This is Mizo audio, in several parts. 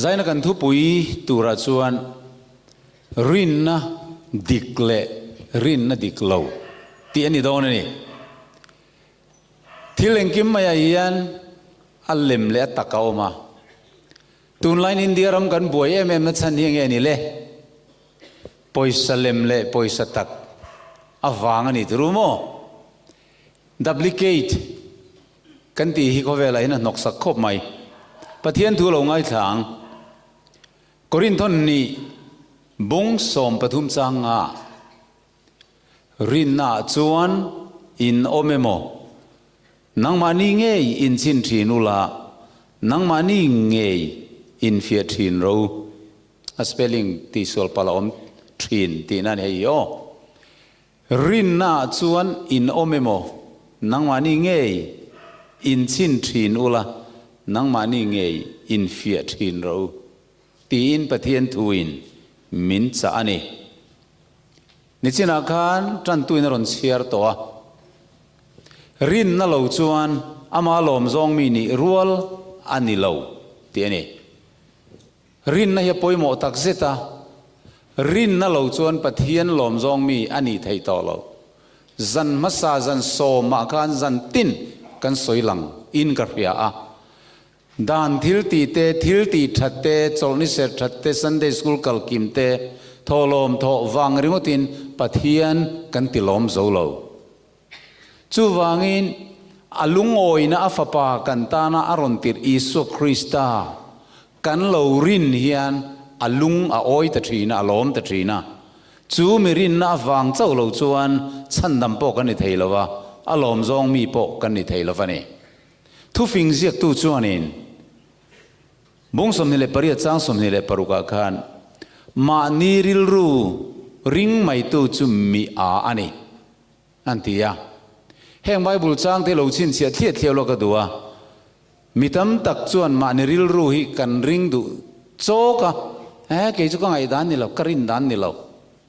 Zaina kan thupui turah chuan rinna dik leh rinna dik lo tih a ni dawn a ni. Thil engkim maiah hian a lem leh a tak a awm a. Tunlaiin India ram kan buai em em na chhan hi enge ni le? Pawisa lem leh pawisa tak avang a ni turu maw? Duplicate kan tih hi khawvelah hian a hnawksak khawp mai. Pathian thu lo ngaithla ang. Korinthon nih bung 13 chang nga rinnaah chuan in awm emaw? Nangmahni ngei in chhin thin ula, nangmahni ngei in fiah thin ro. A spelling tihsual palh a awm thin tihna a ni hei aw. Rinnaah chuan in awm emaw, nangmahni ngei in chhin thin ula, nangmahni ngei in fiah thin rawh u, tiin Pathian thuin min chah a ni. Nichinah khan tantuin a rawn chhiar tawh a. Rinna lo chuan ama lawm zawng mi nih rual a ni lo, tih a ni. Rinna hi a pawimawh tak zet a, rinna lo chuan Pathian lawm zawng mi a nih theih tawh lo. Zan hmasa zan sawmah khan zan tin kan sawi lang in ka hria a. Dan thil tih te, thil tih that te, chawlhni ser that te, Sunday school kal kim te, thawhlawm thawh vang ringawtin Pathian kan ti lawm zo lo. Chuvangin, a lungawina a Fapa kan tana a rawn tirh Isua Krista kan lo rin hian a lung a awi ta thin a, a lawm ta thin a. Chu mi rinna avang chauh lo chuan chhandam pawh kan ni thei lo va, a lawm zawng mi pawh kan ni thei lo va ni. Thufing ziaktu chuanin bung 28 chang 26 ah khan mahni rilru ring maitu chu mi a a ni. An ti a. Heng Bible changte lo chhinchhiah thliah thliah lawk a duh a. Mi tam tak chuan mahni rilru hi kan ring duh chawk a, He, kei chu ka ngaihdan ni lo, ka rin dan ni lo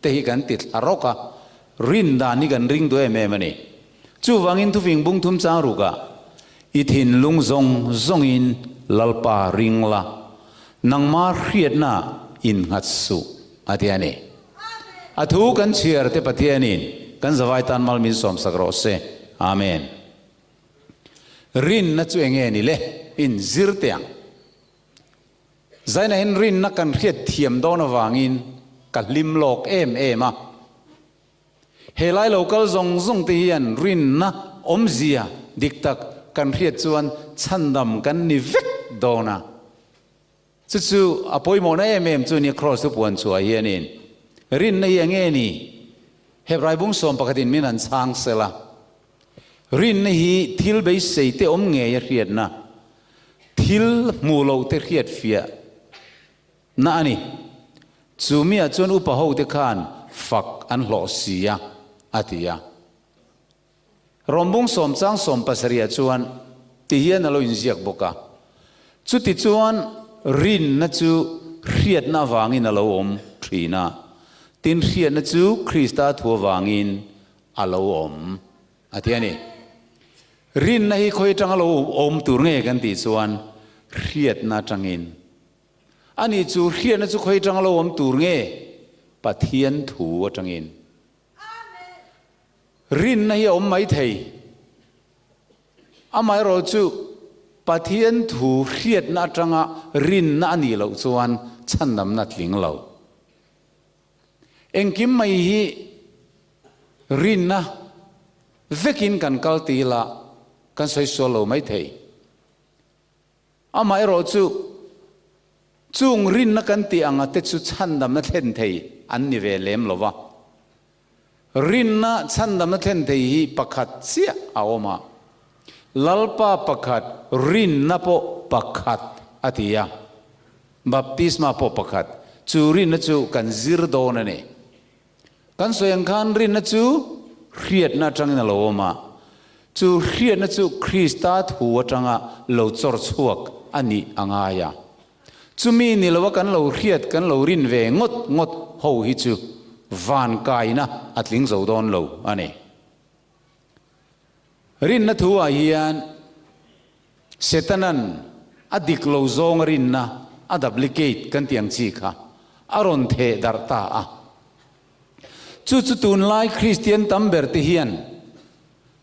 te hi kan ti thla rawk a. Rin dan hi kan ring duh em em a ni. Chuvangin thufing bung thum chang rukah, I thinlung zawng zawngin Lalpa ring la, nangma hriatna innghat suh, a ti a ni. A thu kan chhiar te Pathianin kan zavai tan mal min sawmsak rawh se. Amen. Rinna chu enge ni le? In zir teh ang. Zainahin rinna kan hriat thiam dawn avangin ka hlim lawk em em a. He lai lo kal zawng zawng te hian rinna awmzia dik tak kan hriat chuan chhandam kan ni vek dawn a. Chu chu a pawimawhna em em chu nia Kraws thupuan chhuah hianin rinna hi enge ni? Hebrai bung sawm pakhatin min han chhang sel a. Rinna hi thil beisei te awm ngei a hriatna, thil hmuh loh te hriat fiah na a ni. Chu miah chuan upa ho te khan fak an hlawh si a, a ti a. Rawmbung sawm chang sawm pasarihah chuan ti hian a lo inziak bawk a. Chuti chuan rinna chu hriatna avangin a lo awm thin a, tin hriatna chu Krista thu avangin a lo awm a ti a ni. Rinna hi khawi atanga lo awm tur nge kan tih chuan hriatna atangin. Ani chu hriatna chu khawi atanga lo awm tur nge? Pathian thu atangin. Rinna hi a awm mai thei. Amaherawh chu Pathian thu hriatna atanga rinna a nih loh chuan chhandamna a tling lo. Engkim mai hi rinna vekin kan kal til a, kan sawi sual lo mai thei. Amaherawh chu, chung rinna kan tih anga te chu chhandamna thlen thei an ni ve lem lo va. Rinna chhandamna thlen thei hi pakhat chiah a awm a, Lalpa pakhat, rinna pawh pakhat a ti a, baptisma pawh pakhat. Chu rinna chu kan zir dawn a ni. Kan sawi ang khan rinna chu hriatna atangin a lo awm a, chu hriatna chu Krista thu atanga lo chawr chhuak a nih a ngai a. Chumi ni loa kan lo hriat kan lo rin ve ngawt ngawt ho hi chu van kaina a tling zo dawn lo a ni. Rinna thu ah hian Setanan a dik lo zawng a rinna. A duplicate kan tih ang chi kha a rawn theh darh ta a. Chu chu tunlai Kristian tam ber te hian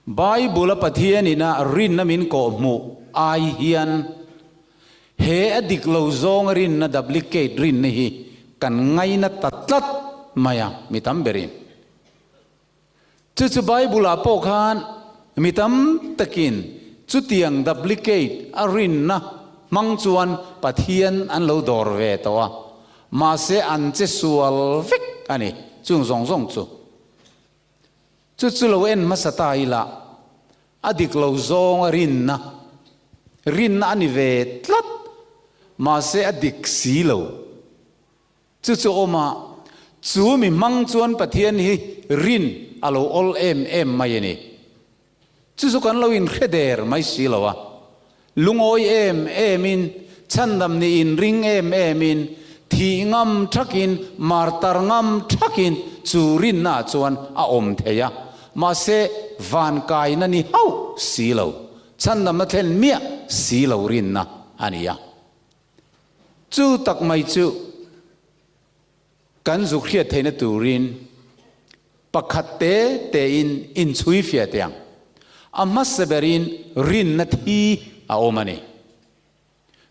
Bible a Pathian ina rinna min kawh hmuh ai hian he a dik lo zawnga rinna duplicate rinna hi kan ngaina ta tlat mai a mi tam berin. Chu chu Bible ah pawh khan mi tam takin chutiang duplicate a rinna hmang chuan Pathian an lo dawr ve tawh a, mahse an che sual vek a ni chung zawng zawng chu. Chu chu lo en hmasa ta ila a dik lo zawng a rinna, rinna a ni ve tlat, mahse a dik si lo. Chu chu awm a, chu mi hmang chuan Pathian hi rin a lo awl em em mai a ni. Chu chu kan lo inhre der mai si lo a. Lungawi em emin, chhandam nih inring em emin, thih ngam thakin, martar ngam thakin chu rinnaah chuan a awm thei a. Mahse, van kaina ni hauh si lo, chhandamna thlen miah si lo rinna a ni a. Chu tak mai chu kan zuk hriat theihna turin pakhat te tein inchhui fiah teh ang. A hmasa berin rinna thi a awm a ni.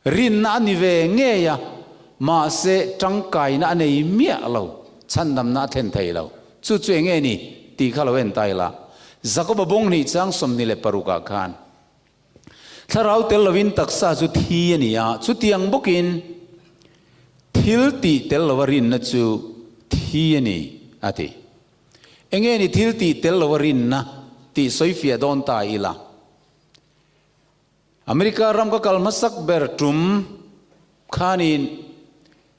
Rinna a ni ve ngei a, mahse tangkaina a nei miah lo, chhandamna a thlen thei lo. Chu chu eng nge ni tih kha lo en ta ila. Jakoba bawng hnih chang 26 ah khan Thlarau tel lovin taksa chu thi a ni a, chutiang bawkin thil tih tel lova rinna chu thi a ni, a ti. Enge ni thil tih tel lova rinna tih sawifiah dawn ta ila? America ram ka kal hmasak ber tum khanin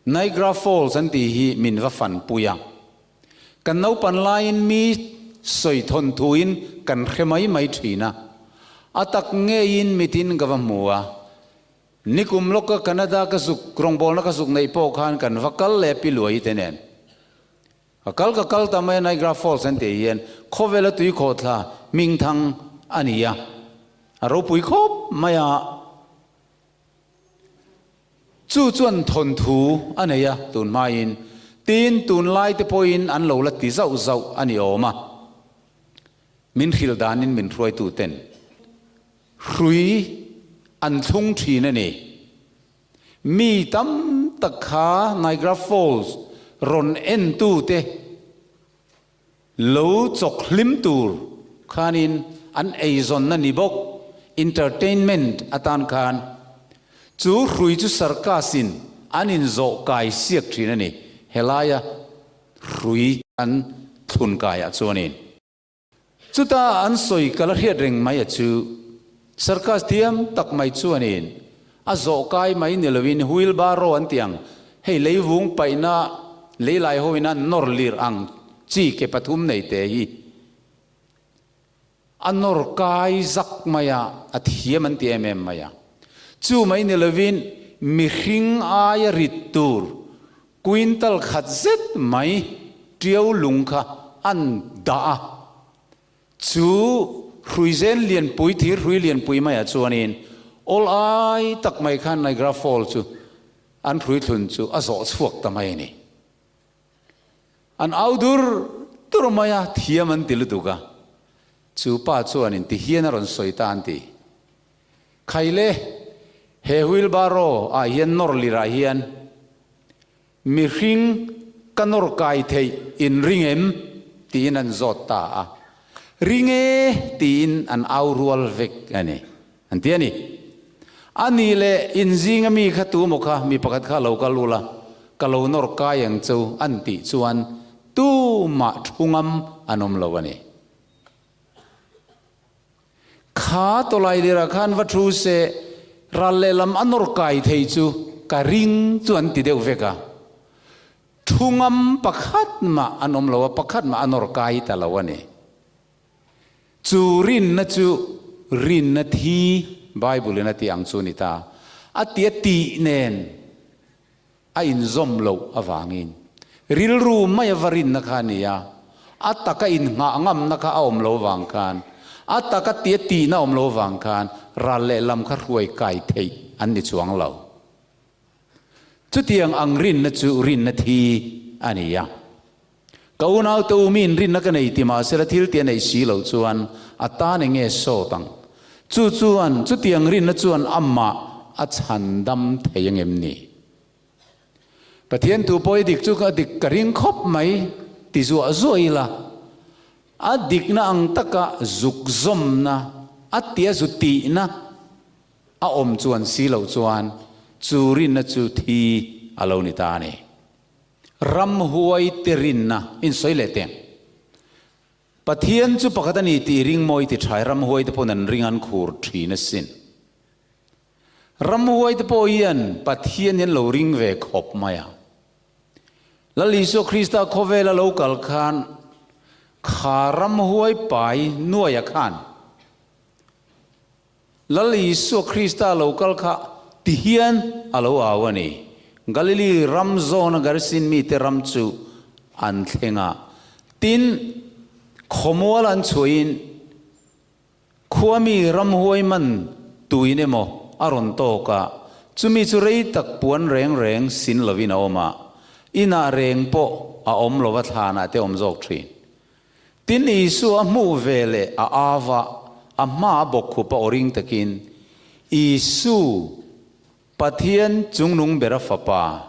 Niagara Falls an tih hi min va fanpui a. Kan naupan laiin mi sawi thawn thuin kan hre mai mai thin a. A tak ngeiin mitin ka va hmu a. Nikum lawka Canada ka zuk, rawngbawlna ka zuk neih pawh khan kan va kal leh pi luai te nen. Ka kal ka kal ta mai a Niagara Falls an tih hian khawvela tui khawhthla hmingthang a ni a. A ropui khawp mai a. Chu chuan thawnthu a nei a, tun hmain tin tunlai te pawhin an lo la ti zauh zauh a ni awm a. Min hrilh danin min hruaitu ten hrui an thlung thin a ni. Mi tam tak kha Niagara Falls rawn entu te Lo chawk hlim tur khanin an eizawnna ni bawk, entertainment atan khan chu hrui chu circus in an inzawh kai siak thin a ni, helaia hrui an thlun kaiah chuanin. Chuta an sawi ka la hriat reng mai a chu circus thiam tak mai chuanin A zawh kai mai ni loin wheelbarrow an ti ang, hei leivung paihna leilai hoin an nawr lir ang chi ke pathum nei te hi a nawr kai zak mai a, a thiam an ti em em mai a. Chu mai ni loin mihring aia rit tur quintal khat zet mai tiau lung kha an dah a. Chu hruizen lianpui, thir hrui lianpui maiah chuanin awl ai tak mai khan Niagara Falls chu an hrui thlun chu a zawh chhuak ta mai a ni. An au dur dur mai a, thiam an ti lutuk a. Chu pa chuanin ti hian a rawn sawi ta an ti. Khaile, he wheelbarrow ah hian nawr lirah hian Mihring ka nawr kai theih in ring em? tiin an zawt ta a. Ring e tiin an au rual vek a ni, an ti a ni. A nih leh in zinga mi kha tu maw kha mi pakhat kha lo kal ula, ka lo nawr kai ang chu an tih chuan tumah thu ngam an awm lo a ni. Kha tawlai lirah khan va thu se, ral lehlam a nawr kai thei chu ka ring chu an ti deuh vek a. Thu ngam pakhat mah an awm lo a, pakhat mah a nawr kai ta lo a ni. Chu rinna chu rinna thi Bible in a tih ang chu a ni ta. A ti a tih nen. A inzawm loh avangin rilru mai a va rinna kha a ni a, a taka innghah ngamna kha a awm lo vang khan, a taka tia tihna awm lo vang khan ral lehlam kha hruai kai theih an ni chuang lo. Chutiang ang rinna chu rinna thi a ni a. Ka unaute u miin rinna ka nei ti mahsela thil ti a neih si loh chuan a tan eng nge sawt ang? Chu chuan chutiang rinna chuan amah a chhandam thei angem ni? Pathian tu pawh i dik chu ka dik ka ring khawp mai ti zuah zuah ila, a dikna ang taka zuk zawmna, a tia zu tihna a awm chuan si loh chuan chu rinna chu thi a lo ni ta a ni. Ramhuai te rinna insawi leh teng. Pathian chu pakhat a ni tih ring mawi ti thai ramhuai te pawn an ring an khur thin asin. Ramhuai te pawh hian Pathian hi an lo ring ve khawp mai a. Lal Isua Krista khawvela lo kal khan kha ramhuai pai nuaia khan Lal Isua Krista lo kal kha ti hian a lo au a ni. Galili ram zawna Garisin mite ram chu an thleng a. Tin, khawmual an chhuahin khuami ramhuai man tuin emaw a rawn tawk a, chumi chu rei tak puan reng reng sin lovin a awm a, inah reng pawh a awm lova thlanah te awm zawk thin. Tin, Isua a hmuh ve leh a au a, a hma a bawk khup a aw ring takin, Isu, Pathian chungnung bera Fapa,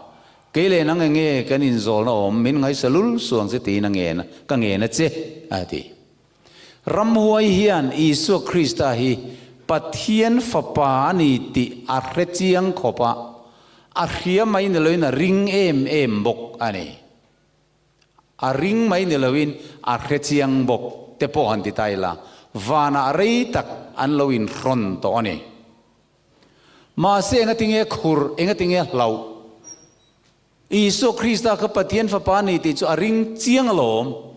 kei leh nang enge kan inzawlna awm min ngaisa lul suang che tiin a ngen a, ka ngen a che, a ti. Ramhuai hian Isua Krista hi Pathian Fapa a ni tih a hre chiang khawp a, a hria mai ni loin a ring em em bawk a ni. A ring mai ni loin a hre chiang bawk te pawh han ti ta ila, vanah rei tak an lo inhrawn tawh a ni. Mahse engatinge khur, engatinge hlauh? Isua Krista kha Pathian Fapa a ni tih chu a ring chiang alawm.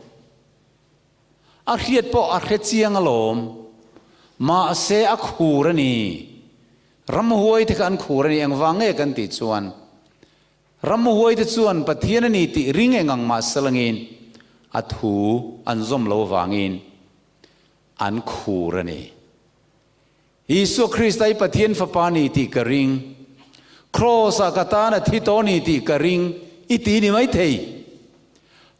A hriat pawh a hre chiang alawm. Mahse a khur a ni. Ramhuai te kha an khur a ni, engvang nge kan tih chuan Ramhuaite chuan Pathian a ni tih ring eng ang mah selangin a thu an zawm lo avangin an khur a ni. Isua Krista hi Pathian Fapa a ni tih ka ring. Kraws-ah ka tan a thi tawh a ni tih ka ring i ti ni maithei.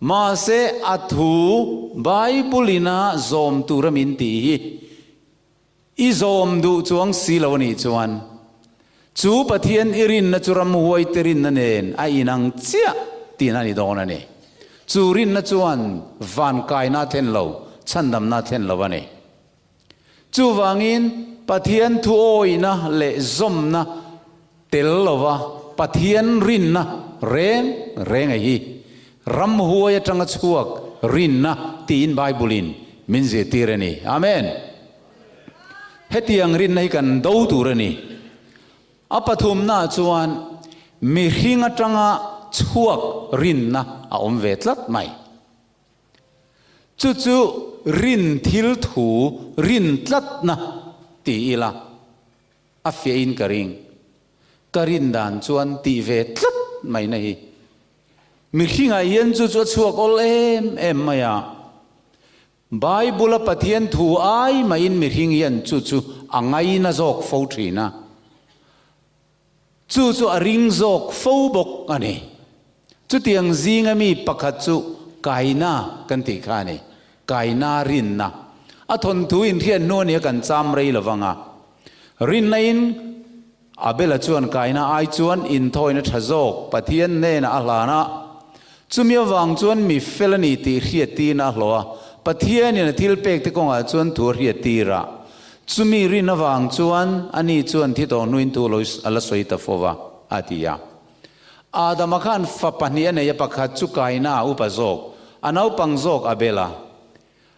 Mahse a thu Bible-ina zawm tura min tih hi I zawm duh chuang si lo a nih chuan, chu Pathian i rinna chu ramhuaite rinna nen a inang chiah tihna a ni dawn a ni. Chu rinna chuan van kaina a thlen lo, chhandamna a thlen lo a ni. Chuvangin, Pathian thuawihna leh zawmna tel lova Pathian rinna reng reng a hi ramhuai atanga chhuak rinna tiin Bible-in min zirtir a ni. Amen. Hetiang rinna hi kan do tur a ni. A pathumnaah chuan mihring atanga chhuak rinna a awm ve tlat mai. Chu chu rin thil thu rin tlatna ti ila. A fiahin ka ring. Ka rin dan chuan tih ve tlat mai na hi. Mihringah hian chu chu a chhuak awl em em mai a. Bible-a Pathian thu ai mahin mihring hian chu chu a ngaina zawk fo thin a. Chu chu a ring zawk fo bawk a ni. Chutiang zinga mi pakhat chu Kaina kan tih kha a ni. Kaina rinna. A thawnthu inhriat hnu a nia kan cham rei lo vang a. Rinna-in Abela chuan Kaina ai chuan inthawina tha zawk Pathian hnenah a hlan a. Chumi avang chuan mi fel a ni tih hriattirna a hlawh a. Pathianin a thil pekte kawngah chuan thu a hriattir a. Chumi rin avang chuan ani chuan thi tawh hnuin thu lo a la sawi ta fo va, a ti a. Adama khan fa pahnih a nei a, pakhat chu Kaina a upa zawk, a naupang zawk Abela.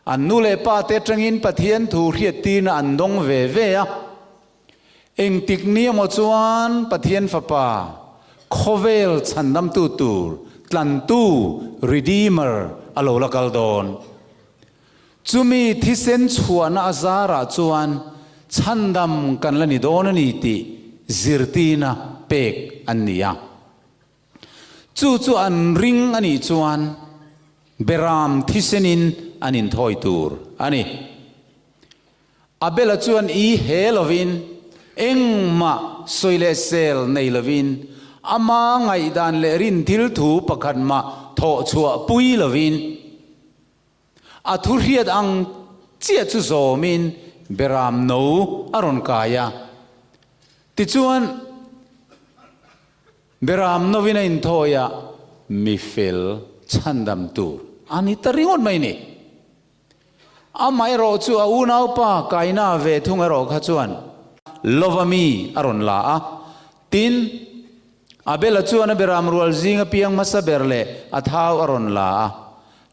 An nu leh pa te atangin Pathian thu hriattirna an dawng ve ve a. Engtik ni emaw chuan Pathian Fapa, khawvel chhandamtu tur, tlantu, Redeemer, a lo la kal dawn. Chumi thisen chhuahna a zarah chuan chhandam kan la ni dawn a ni tih zirtirna pek an ni a. Chu chu an ring a nih chuan Beram thisenin an inthawi tur a ni. Abela chuan i he lovin, engmah sawi leh sel nei lovin. Ama ngaihdan leh rin thil thu pakhat mah thawh chhuah pui lovin, a thu hriat ang chiah chu zawmin Beram no a rawn kai a. Tichuan, Beram novin a inthawi a, mi fel chhandam tur a ni ta ringawt mai ni. Amaherawh chu a unaupa Kaina ve thung erawh kha chuan lova mi a rawn la a. Tin, Abela chuan a beram rual zing a piang hmasa ber leh a thau a rawn la a.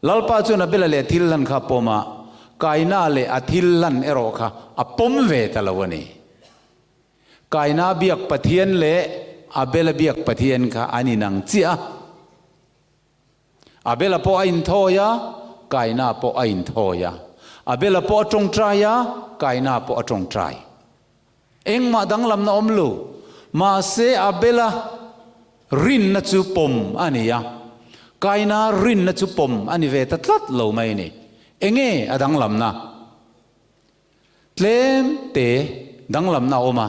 Lalpa chuan Abela leh thil hlan kha a pawm a, Kaina leh a thil hlan erawh kha a pawm ve ta lo a ni. Kaina biak Pathian leh Abela biak Pathian kha an inang chiah a. Abela pawh a inthawi a, Kaina pawh a inthawi a. Abela pawh a tawngtai a, Kaina pawh a tawngtai. Engmah danglamna awm lo. Mahse Abela rinna chu pawm a ni a, Kaina rinna chu pawm a ni ve ta tlat lo mai a ni. Enge a danglamna? Tlem te danglamna a awm a.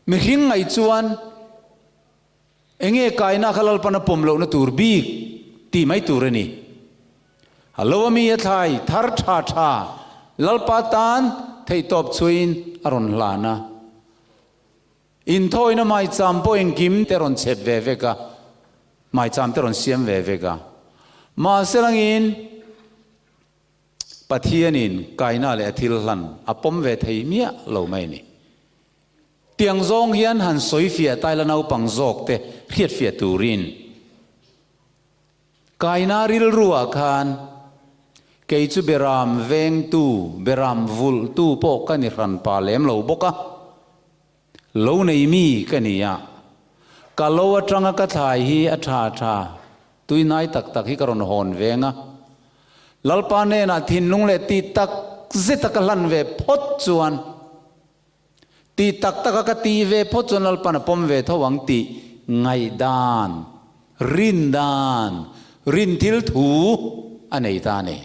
Mihring ngaih chuan Enge kaina kha Lalpan a pawm lohna tur bik tih mai tur a ni. A lo a mi a thlai thar tha tha Lalpa tan theihtawp chhuiin a rawn hlan a. Inthawina maicham pawh engkim te rawn chhep ve vek a, maicham te rawn siam ve vek a. Mahse langin Pathianin kaina leh a thil hlan a pawm ve thei miah lo mai a ni. Tiang zawng hian han sawi fiah taila naupang zawk te hriat fiah turin Kaina rilru ah khan kei chu beram vengtu, beram vulhtu pawh ka ni hran pa lem lo bawk a, lo nei mi ka ni a, ka lo atanga ka thlai hi a tha tha tuinai tak tak hi ka rawn hawn veng a, Lalpa hnenah thinlung leh tih tak zeta ka hlan ve phawt chuan Tih tak taka ka tih ve phawt chuan Lalpan a pawm ve tho ang tih ngaihdan, rindan, rin thil thu a nei ta a ni.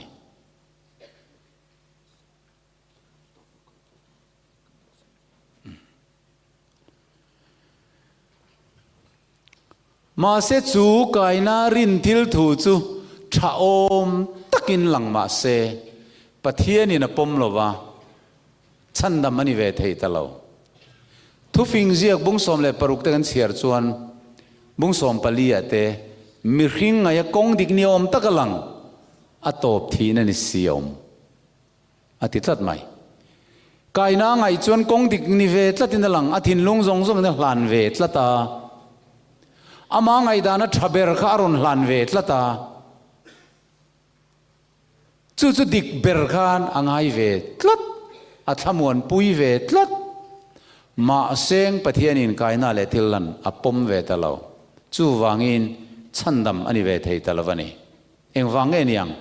Mahse chu kaina rin thil thu chu tha awm takin lang mah se, Pathianin a pawm lo va, chhandam a ni ve thei ta lo. Thufing ziak bung 16 te kan chhiar chuan bung 14 ah te mihring ngaia kawng dik ni awm taka lang a tawp thihna ni si a awm. A ti tlat mai. Kaina ngaih chuan kawng dik ni ve tlatin a lang, a thinlung zawng zawngin a hlan ve tlat a. Ama ngaihdana tha ber kha a rawn hlan ve tlat a. Chu chu dik ber khan a ngai ve tlat, a thlamuanpui ve tlat. Mahseng Pathianin kaina leh thil lan a pawm ve ta lo. Chuvangin chhandam a ni ve thei ta lo a ni. Engvang nge niang?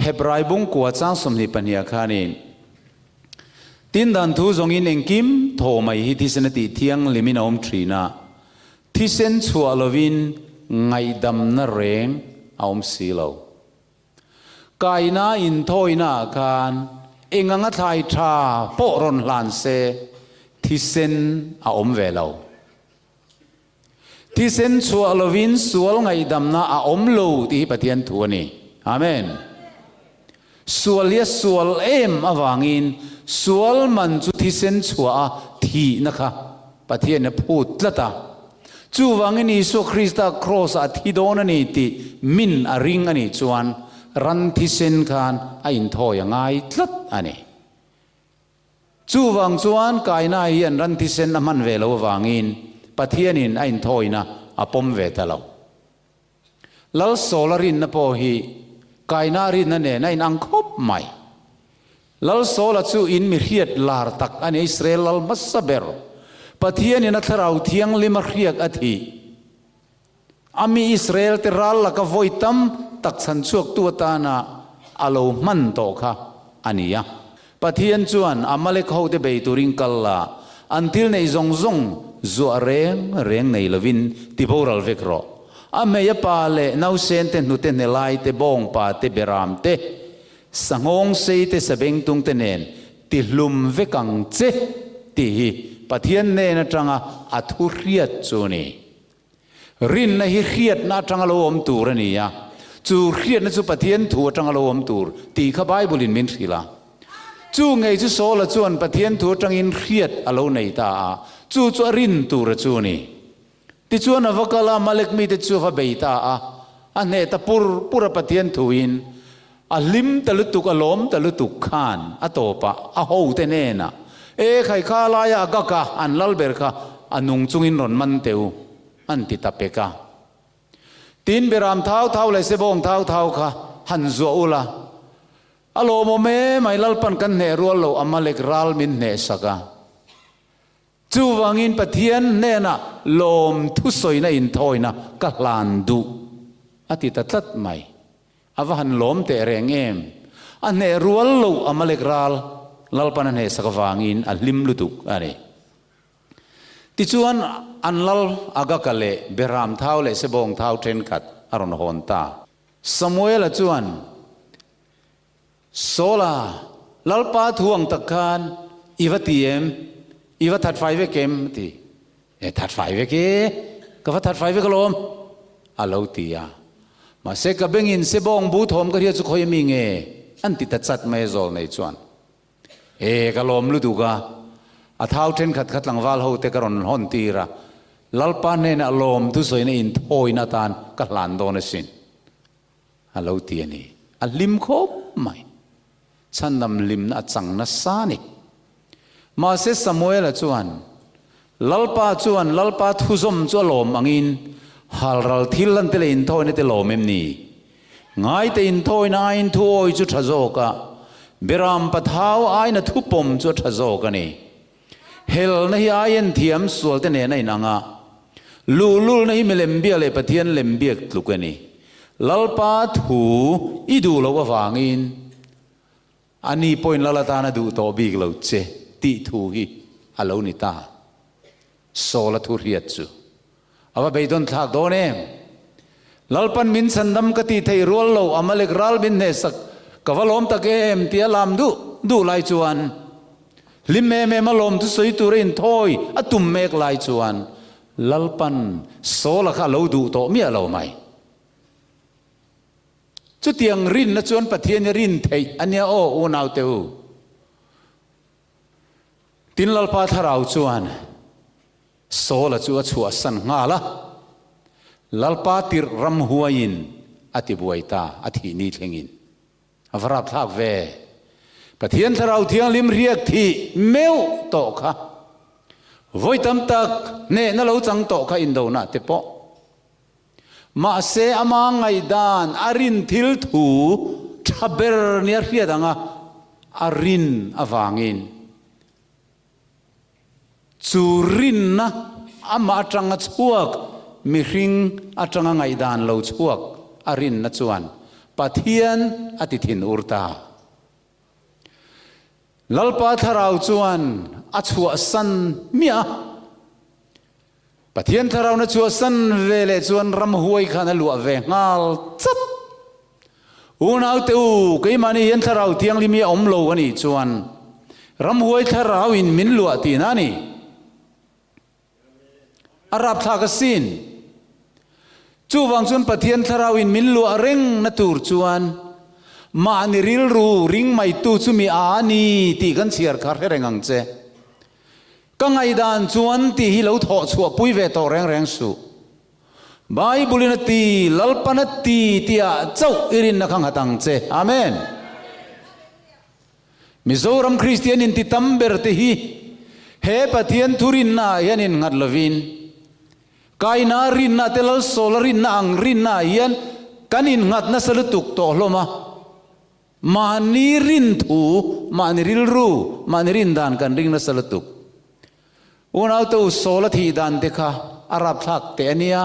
Hebrai bungkua chang 22 ah khanin, Tin dan thu zawngin engkim thaw mai hi thisen a tih thianghlimin a awm thin a, thisen chhuah lovin ngaihdamna reng a awm si lo. Kaina inthawina ah khan eng anga thlai tha pawh rawn hlan se thisen a awm ve lo. Thisen chhuah lovin sual ngaihdamna a awm lo tih hi Pathian thu a ni. Amen. Sual hi a sual em avangin sual man chu thisen chhuah a thihna kha Pathian a phut tlat a. Chuvangin Isua Krista kraws ah a thi dawn a ni tih min a ring a nih chuan ran thisen khan a inthawi a ngai tlat a ni. Chuvang chuan Kaina hian ran thisen a hman ve lo avangin Pathianin a inthawina a pawm ve ta lo. Lal Sawla rinna pawh hi Kaina rinna nen a inang khawp mai. Lal Sawla chu in mi hriat lar tak a ni, Israel lal hmasa ber. Pathianin a thlarau thianghlim a hriak a thih. A mi Israel te ral laka vawi tam tak chhan chhuaktu atana a lo hman tawh kha a ni a. Pathian chuan Amalek hote bei turin kal la, an thil neih zawng zawng zuah reng reng nei lovin ti boral vek rawh. A hmei a pa leh nausen te hnute hnelai te bawngpa te beram te sanghawng sei te sabengtung te nen ti hlum vek ang che tih hi Pathian hnen atanga a thu hriat chu a ni. Rinna hi hriatna atanga lo awm tur a ni a, chu hriatna chu Pathian thu atanga lo awm tur tih kha Bible-in min hrilh a. Chu ngei chu Saula chuan Pathian thu atangin hriat a lo nei ta a, chu chu a rin tur a chu a ni. Tichuan a va kal a, Amalek mite chu a va bei ta a, a hneh ta pur pur a Pathian thuin a hlim ta lutuk, a lawm ta lutuk khan a tawpah a hote hnenah, E khai kha laia a gak a, an lal ber kha a nung chungin rawn man teh u, an ti ta pek a. Tin Beram thau thau leh Sebawng thau thau kha han zuah ula, a lawmawm em ai Lalpan kan hneh rual lo Amalek ral min hnehsak a. Chuvangin Pathian hnenah lawm thusawina inthawina ka hlan duh a ti ta tlat mai. A va han lawm teh reng em? A hneh rual loh Amalek ral Lalpan a hnehsak avangin a hlim lutuk a ni. Tichuan an lal Agaka leh Beram thau leh Sebawng thau thenkhat a rawn hawn ta. Samuela chuan Sawla, Lalpa thu ang tak khan i va ti em? I va that fai vek em? A ti. E, that fai vek e, ka va that fai vek alawm, a lo ti a. Mahse, ka bengin sebawng bu thawm ka hriat chu khawi ami nge? An ti ta chat mai a zawl nei chuan. E, ka lawm lutuk a, a thau thenkhat kha tlangval ho te ka rawn hawn tir a, Lalpa hnenah lawm thusawina inthawina atan ka hlan dawn asin. A lo ti a ni. A hlim khawp mai. Chhandam hlimna a chang nasa a ni. Mahse Samuela chuan, Lalpa chuan Lalpa thuzawm chu a lawm angin halral thil lan te leh inthawina te lawm em ni? Ngaite inthawina aiin thuawi chu tha zawk a, Beram pathau aiin a thupawm chu a tha zawk a ni. Helna hi aien thiam sualte nen a inang a, luhlulna hi milem biak leh Pathian lem biak tluk a ni. Lalpa thu i duh loh avangin a ni pawhin Lal atana duh tawh bik lo che tih thu hi a lo ni ta. Saul a thu hriat chu A va beidawn thlak dawn em? Lalpan min chhandam ka tih theih rual lo, Amalek ral min hnehsak ka va lawm tak em tia lam duh duh lai chuan hlim em em a lawm thusawi tura inthawi a tum mek lai chuan Lalpan Saula kha a lo duh tawh miah lo mai. Chutiang rinna chuan Pathian hi rin theih a nia aw unaute u. Tin Lalpa thlarau chuan Saula chu a chhuahsan nghal a, Lalpa tirh ramhuaiin a tibuai ta, a thih ni thlengin. A va rapthlak ve! Pathian Thlarau Thianghlim riak thih meuh tawh kha, vawi tam tak hnehna lo chang tawh kha indonah te pawh. Mahse, ama ngaihdan a rin thil thu tha ber nia hriat anga a rin avangin, Chu rinna amah atanga chhuak, mihring atanga ngaihdan lo chhuak a rinna chuan Pathian a ti thin ur ta. Lalpa Thlarau chuan a chhuahsan miah a. Pathian Thlarauna chhuahsan ve leh chuan ramhuai khan a luah ve nghal chat. Unaute u, keimahni hian Thlarau Thianghlim hi a awm lo a nih chuan ramhuai Thlarau in min luah tihna a ni. A rapthlak asin. Chuvang chuan Pathian Thlarau in min luah reng na tur chuan mahni rilru ring maitu chu mi a a ni tih kan chhiar kha hre reng ang che. Ka ngaihdan chuan tih hi lo thawh chhuah pui ve tawh reng reng suh. Bible in a ti, Lalpan a ti tihah chauh i rinna kha nghat ang che. Amen. Mizoram Kristian inti tam ber te hi he Pathian thu rinna ah hian innghat lovin, Kaina rinna te Lalsawla rinna ang rinna ah hian kan innghat nasa lutuk tawh hlawm a. Mahni rin thu, mahni rilru, mahni rin dan kan ring nasa lutuk. Unaute u Saul a thih dan te kha a rapthlak teh a nia.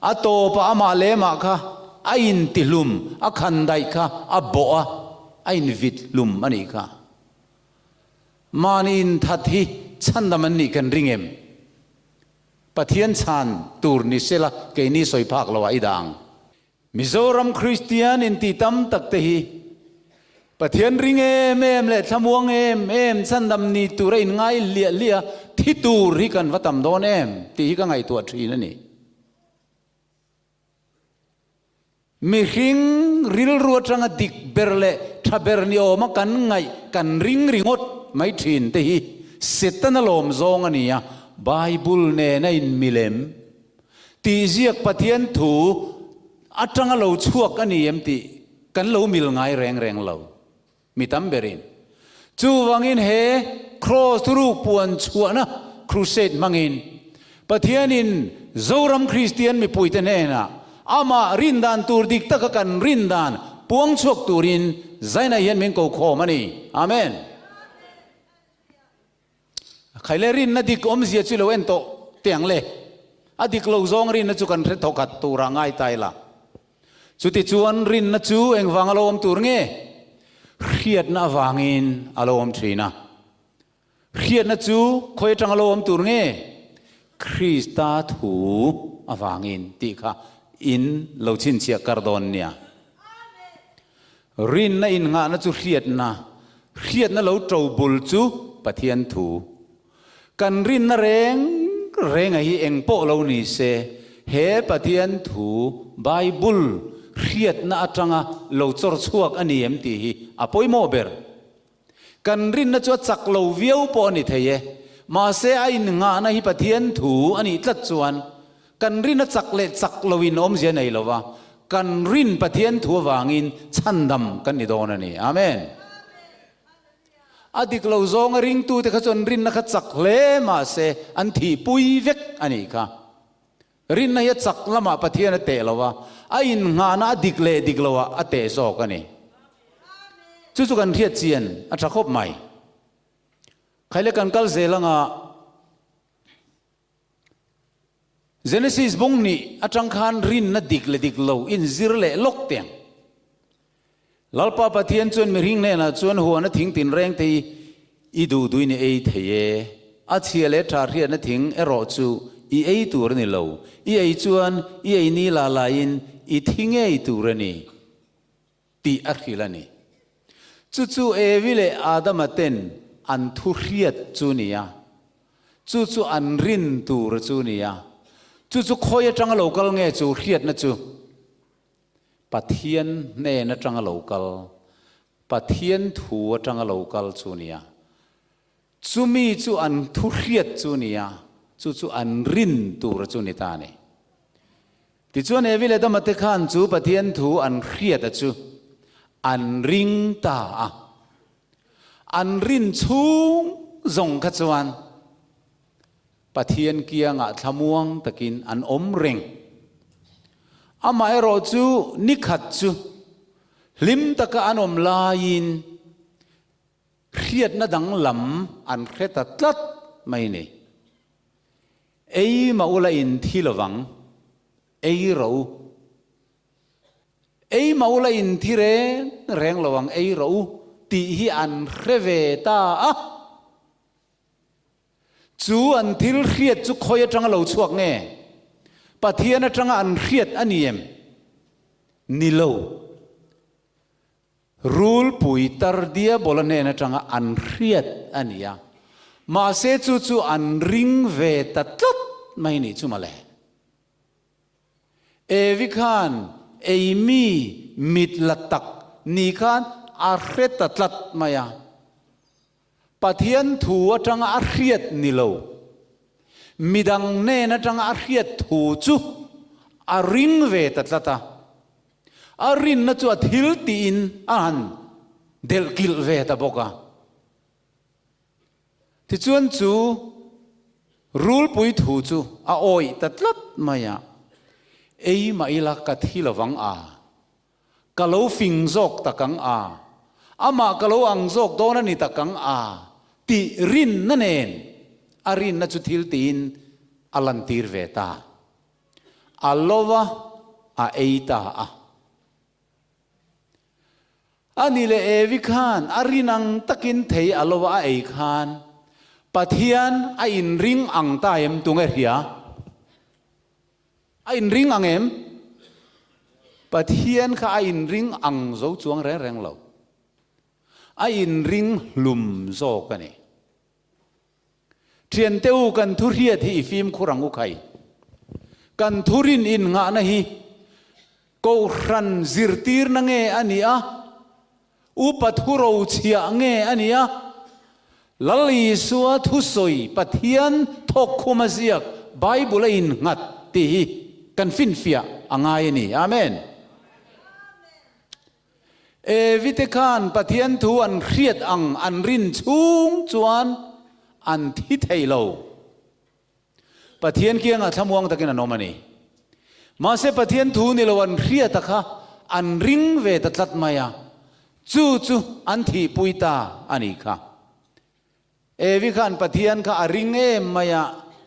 A tawpah amah leh amah kha a intihlum, a khan daih kha a bawh a, a invit hlum a nih kha. Mahni inthat hi chhandam an nih kan ring em? Pathian chhan tur ni sela keini sawi phak loah i dah ang. Mizoram Kristian inti tam tak te hi Pathian ring em em leh thlamuang em em chhandam ni tura inngai hliah hliah thi tur hi kan va tam dawn em tih hi ka ngaihtuah thin a ni. Mihring rilru atanga dik ber leh tha ber ni awma kan ngaih kan ring ringawt mai thin te hi Setana lawm zawng a ni a, Bible nena inmilem tih ziak Pathian thu atanga lo chhuak a ni em tih kan lo mil ngai reng reng lo. Mi tam berin. Chuvangin he Kraws thuruk puan chhuahna crusade hmangin Pathianin Zoram Kristian mipuite hnenah amah rindan tur dik taka kan rindan puang chhuak turin Zaina hian min ko khawm a ni. Amen. Khaile rinna dik awmzia chu lo en tawh teh ang le. A dik lo zawng rinna chu kan hre thawkhat turah ngai ta ila. Chutichuan rinna chu engvang a lo awm tur nge? Hriatna avangin a lo awm thin a. Hriatna chu khawi atang a lo awm tur nge? Krista thu avangin tih kha in lo chhinchhiah kar dawn nia. Rinna innghahna chu hriatna, hriatna lo to bul chu Pathian thu. Kan rinna reng renga hi eng pawh lo ni se, he Pathian thu, Bible, hriatna atanga lo chawr chhuak a ni em tih hi a pawimawh ber. Kan rinna chu a chak lo viau pawh a ni thei e. Mahse a innghahna hi Pathian thu a nih tlat chuan kan rinna chak leh chak loin awmzia nei lo va, kan rin Pathian thu avangin chhandam kan ni dawn a ni. Amen. A dik lo zawnga ringtute kha chuan rinna kha chak hle mahse an thihpui vek a nih kha. Rinna hi a chak lamah Pathian a teh lo a, a innghahna a dik leh dik loah a teh zawk a ni. Chu chu kan hriat chian a tha khawp mai. Khaile kan kal zel anga Genesis bung hnih atang khan rinna dik leh dik lo inzir leh lawk teng. Lalpa Pathian chuan mihring hnenah chuan huana thing tinreng te hi i duh duhin i ei thei e. A chhia leh tha hriatna thing erawh chu i ei tur a ni lo. I ei chuan i ei ni la laiin i thi ngei tur a ni tih a hrilh a ni. Chu chu Evi leh Adama ten an thu hriat chu ni a. Chu chu an rin tur chu ni a. Chu chu khawi atanga lo kal nge chu hriatna chu? Pathian hnen atanga lo kal, Pathian thu atanga lo kal chu nia. Chumi chu an thu hriat chu nia, chu chu an rin tur chu ni ta a ni. Tichuan Evi leh Adama te khan chu Pathian thu an hriat a chu an ring ta a. An rin chhung zawng kha chuan Pathian kiangah thlamuang takin an awm reng. Amaherawh chu nikhat chu hlim taka an awm laiin hriatna danglam an hre ta tlat mai ni. Ei mah ula in thi lovang, ei rawh u. Ei mah ula in thi reng reng lovang, ei rawh u tih hi an hre ve ta a. Chu an thil hriat chu khawi atanga lo chhuak nge? Pathian atanga an hriat a ni em? Ni lo. Rulpui tar Diabola hnen atanga an hriat a ni a. Mahse chu chu an ring ve ta tlat mai nih chu mawle. Evi khan ei mi mit la tak ni khan a hre ta tlat mai a. Pathian thu atanga a hriat ni lo, midang hnen atanga a hriat thu chu a ring ve ta tlat a. A rinna chu a thil tiin a han delh kilh ve ta bawk a. Tichuan chu rulpui thu chu a awih ta tlat mai a, Ei mah ila ka thi lovang a. Ka lo fing zawk tak ang a, amah ka lo ang zawk dawn a ni tak ang a tih rinna nen a rinna chu thil tiin a lantir ve ta. A lo va, a ei ta a. A ni leh Evi khan a rin ang takin thei a lo va a ei khan Pathian a inring ang ta em tunge hria? A inring ang em? Pathian kha a inring ang zo chuang reng reng lo. A inring hlum zawk a ni. Thiante u kan thu hriat hi i fimkhur ang u khai. Kan thurin innghahna hi. Kohhran zirtirna nge a nih a? Upa thurochhiah nge a nih a? Lal Isua thusawi Pathian thawkkhuma ziak Bible a innghat tih hi kan finfiah a ngai a ni. Amen. Evi te khan Pathian thu an hriat ang an rin chhung chuan an thi thei lo. Pathian kiangah thlamuang takin an awm a ni. Mahse Pathian thu ni lo an hriata kha an ring ve ta tlat mai a, chu chu an thihpui ta a nih kha. Evi khan Pathian kha a ring em mai a,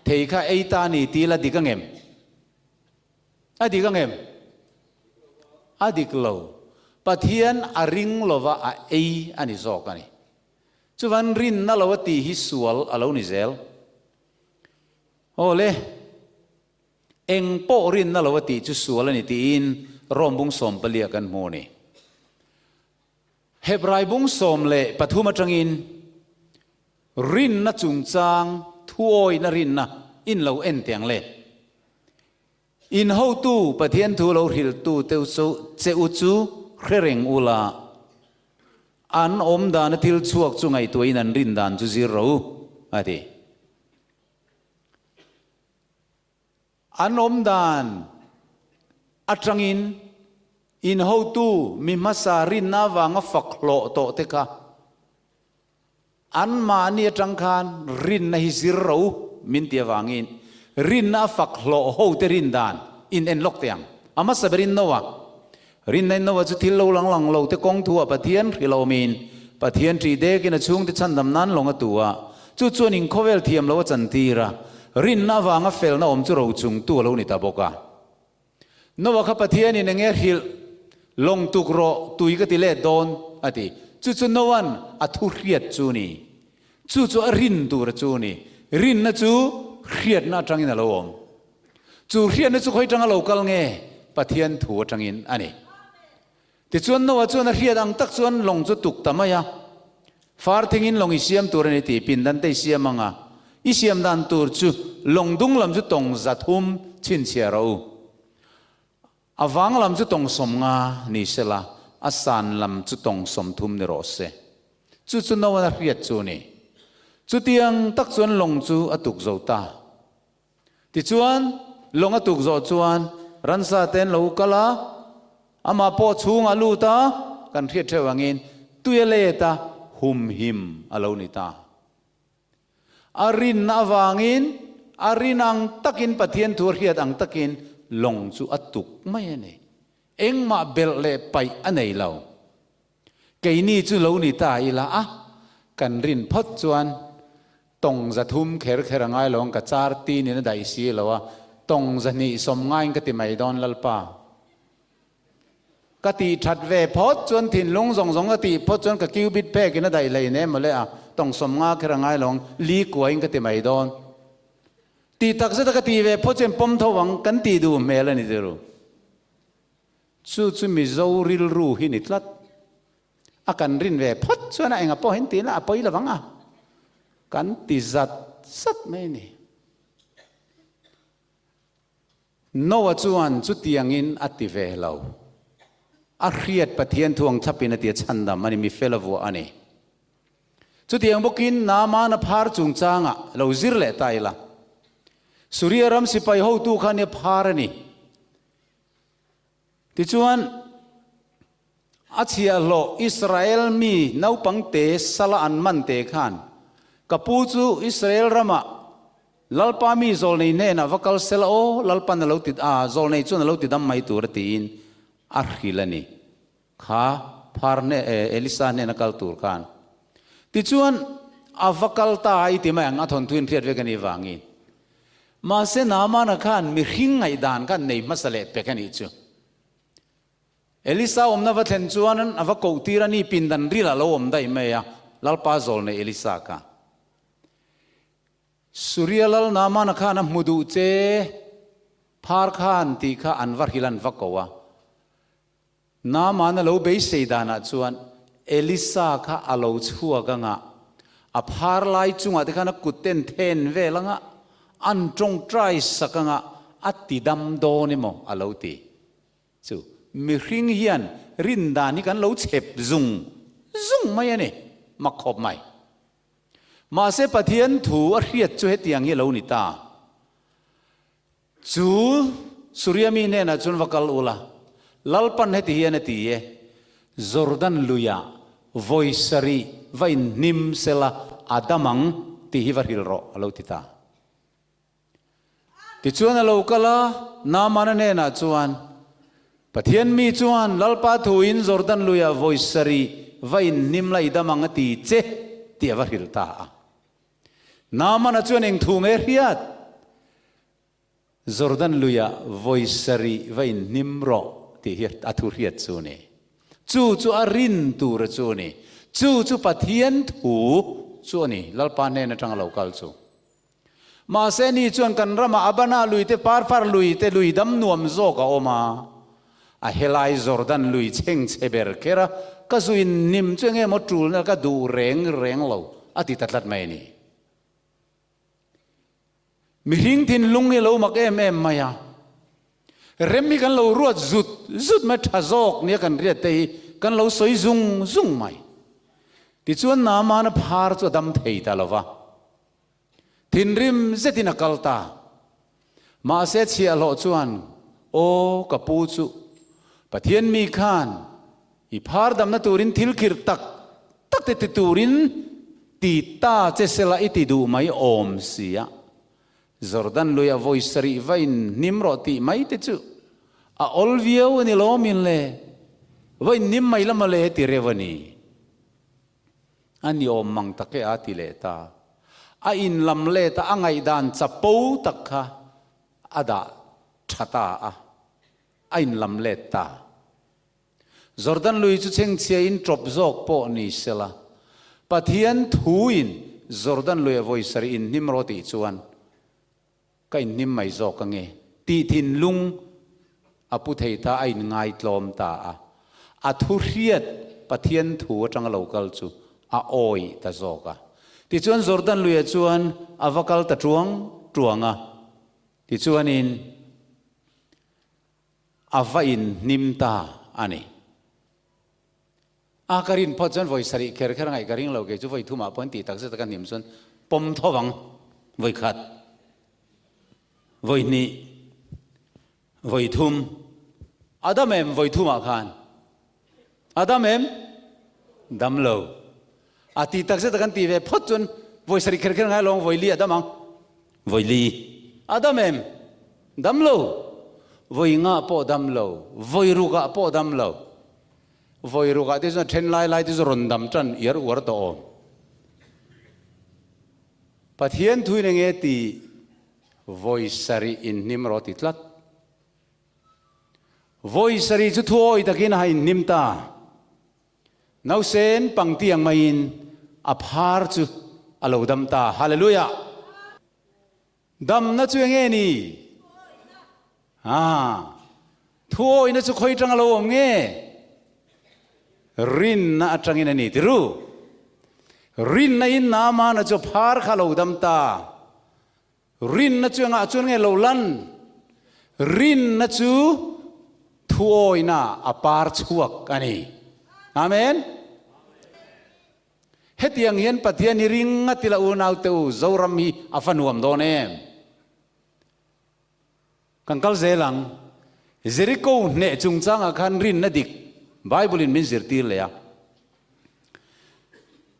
thei kha ei ta a ni tih la dik angem? A dik angem? A dik lo. Pathian a ring lova a ei a ni zawk a ni. Chuvan rinna lo a tih hi sual a lo ni zel. Aw le, eng pawh rinna lo a tih chu sual a ni tiin Rom bung sawmpalia kan hmu a ni. Hebrai bung 13 atangin rinna chungchang thuawina rinna in lo en teh ang le. In hotu Pathian thu lo hrilhtu te che u chu hre reng ula, an awm dana thil chhuak chu ngaihtuahin an rin dan chu zir rawh u, a ti. An awm dan atangin in hotu mi hmasa rinna avanga fak hlawh tawh te kha Anmahni atang khan rinna hi zir ro min ti avangin rinna a fak hlawh hote rin dan in en lawk teh ang. A hmasa berin Noah. Rinna in Noah chu thil lo lang lang lo te kawng thu ah Pathian hrilh awmin Pathian ṭih dekin a chhungte chhandam nan lawng a tu a, chu chuan in khawvel thiam lo a chantir a, rinna avanga felna awm chu rochungtu a lo ni ta bawk a. Noah kha Pathianin eng nge hrilh? Lawng tuk rawh, tui ka ti let dawn, a ti. Chu chu Noa'n a thu hriat chu ni. Chu chu a rin tur a chu ni. Rinna chu hriatna atangin a lo awm. Chu hriatna chu khawi tanga lo kal nge? Pathian thu atangin a ni. Tichuan Noah chuan a hriat ang tak chuan lawng chu tuk ta mai a. Far thingin lawng i siam tur a ni tih pindan te i siam ang a. I siam dan tur chu lawng dung lam chu tawng 300 chhinchhiah rawh u. A vang lam chu tawng 50 ni sela, a san lam chu tawng 30 ni rawh se. Chu chu Noah-n a hriat chu a ni. Chutiang tak chuan lawng chu a tuk zo ta. Tichuan, lawng a tuk zawh chuan ransa te an lo kal a, amah pawh chhungah a lut a, kan hriat theuh angin tui a let a, humhim a lo ni ta. A rinna avangin, a rin ang takin, Pathian thu a hriat ang takin lawng chu a tuk mai a ni. Engmah belh leh paih a nei lo. Keini chu lo ni ta ila a, kan rin phawt chuan tawng 300 kher kher a ngai lo ang, ka char tin in a daih si lo a, tawng 200 sawm ngaiin ka ti mai dawn Lalpa. Ka tih that ve phawt chuan thinlung zawng zawng ka tih phawt chuan ka cubit phek in a daih hlei nem mawle a, tawng 50 kher a ngai lo ang, li kuain ka ti mai dawn. Tih tak zeta ka tih ve phawt chuan pawm tho ang kan tih duh hmel a ni tiru. Chu chu Mizo rilru hi ni tlat. A kan rin ve phawt chuan a enga pawh hin tih lah a pawi lovang a, kan ti zat zat mai a ni. Noah chuan chutiangin a ti ve lo. A hriat Pathian thu ang thlapin a ti a chhandam a ni, mi fel a vuah a ni. Chutiang bawkin Naamana phar chungchangah lo zir leh ta ila. Suria ram sipai hotu kha nia phar a ni. Tichuan, a chhiahhlawh Israel mi naupangte sala an man te khan, Ka pu chu Israel ramah Lalpa mi zawlnei hnenah va kal sela aw, Lalpan a lo ti, a, zawlnei chuan a lo ti dam mai tur a tiin a hrilh a ni. Kha phar hne, Elisa hnena kal tur khan. Tichuan, a va kal ta a, i ti mai ang, a thawnthu in hriat vek a nih vangin. Mahse, Naamana khan mihring ngaihdan khan nei hmasa leh pek a nih chu. Elisa awmna va thlen chuan a va koh tir a ni, pindan ril a lo awm daih mai a, Lalpa zawl nei Elisa kha. Suria lal Naamana khan a hmu duh che, phar khan tih kha an va hrilh an va ko a. Naaman a lo beisei danah chuan Elisa kha a lo chhuak anga, a phar lai chungah te khan a kut ten then vel anga, an tawngtai sak anga a ti dam dawn emaw a lo ti. Chu. mihring hian rin dan hi kan lo chhep zung zung mai a ni, mak khawp mai. Mahse Pathian thu a hriat chu hetiang hi a lo ni ta. Chu Suria mi hnenah chuan va kal ula, Lalpan heti hian a ti e, Jordan luiah vawi sarih va inhnim sela a dam ang tih hi va hrilh rawh, a lo ti ta. Tichuan a lo kal a, Naamana hnenah chuan, Pathian mi chuan Lalpa thuin Jordan luiah vawi sarih va inhnim la i dam ang a ti che, tih a va hrilh ta a. Naamana chuan eng thu nge hriat? Jordan luiah vawi sarih va inhnim rawh tih hi a thu hriat chu a ni. Chu chu a rin tura chu a ni. Chu chu Pathian thu chu a ni, Lalpa hnen atanga lo kal chu. Mahse ni chuan kan ramah Abana lui te, Parfar lui te, lui dam nuam zawk a awm a. A helai Jordan lui chhengchhe ber kher a, ka zu inhnim chu enge maw tulna ka duh reng reng lo a ti ta tlat mai a ni. Mihring thinlung hi a lo mak em em mai a, rem hi kan lo ruat zut zut mai, tha zawk nia kan riat te hi kan lo sawi zung zung mai. Tichuan Naamana phar chu a dam thei ta lo va. Thinrim zetin a kal ta. Mahse chhiahhlawh chuan, Aw ka pu chu, Pathian mi khan i phar damna turin thil khirh tak tak te ti turin ti ta che sela i ti duh mai awm si a. Jordan luiah vawi sarih va in hnim rawh tih mai te chu a awl viau a ni lawmin le, va in hnim mai la mawle ti reuh a ni. A ni awm mang tak e a ti leh ta. A in lam let a, a ngaihdan chapo tak kha a dah tha ta a, a in lam let ta. Jordan lui chu chhengchhia in tawp zawk pawh ni sela, Pathian thu in Jordan lui a vawi sarih in hnim rawh tih chuan Ka inhnim mai zawk ange tih thinlung a pu thei ta, a inngaitlawm ta a. A thu hriat Pathian thu atanga lo kal chu a awih ta zawk a. Tichuan Jordan luiah chuan a va kal ta tuang tuang a. Tichuanin a va inhnim ta a ni. A ka rin phawt chuan vawi sarih kher kher a ngaih ka ring lo kei chu vawi thumah pawh an tih tak zet a ka hnim chuan pawm tho vang vawi khat vawi hnih vawi thum a dam em vawi thumah khan a dam em dam lo a tih tak zet a kan tih ve phawt chuan vawi sarih kher kher a ngai lo ang vawi li a dam ang vawi li a dam em dam lo vawi ngah pawh dam lo vawi rukah pawh dam lo Vawi rukah te chuan then lai lai te chu rawn dam tan iar uar tawh awm. Pathian thuin enge ti vawi sarih inhnim rawh ti tlat. Vawi sarih chu thuawi takin a ha inhnim ta. Nausen pangtiang maiin a phar chu a lo dam ta. Hallelujah! Damna chu enge ni? Haa. Thuawihna chu khawi tanga lo awm nge? Rinna atangin a ni ti ru. Rinna in Naamana chu phar kha lo dam ta. Rinna chu engah chuan nge lo lan? Rinna chu thuawihna a par chhuak a ni. Amen. Hetiang hian Pathian hi ring a tila unaute u, Zoram hi a fa nuam dawn em? Kan kal zel ang. Jeriko hneh chungchangah khan rinna dik Bible in min zirtir leh a.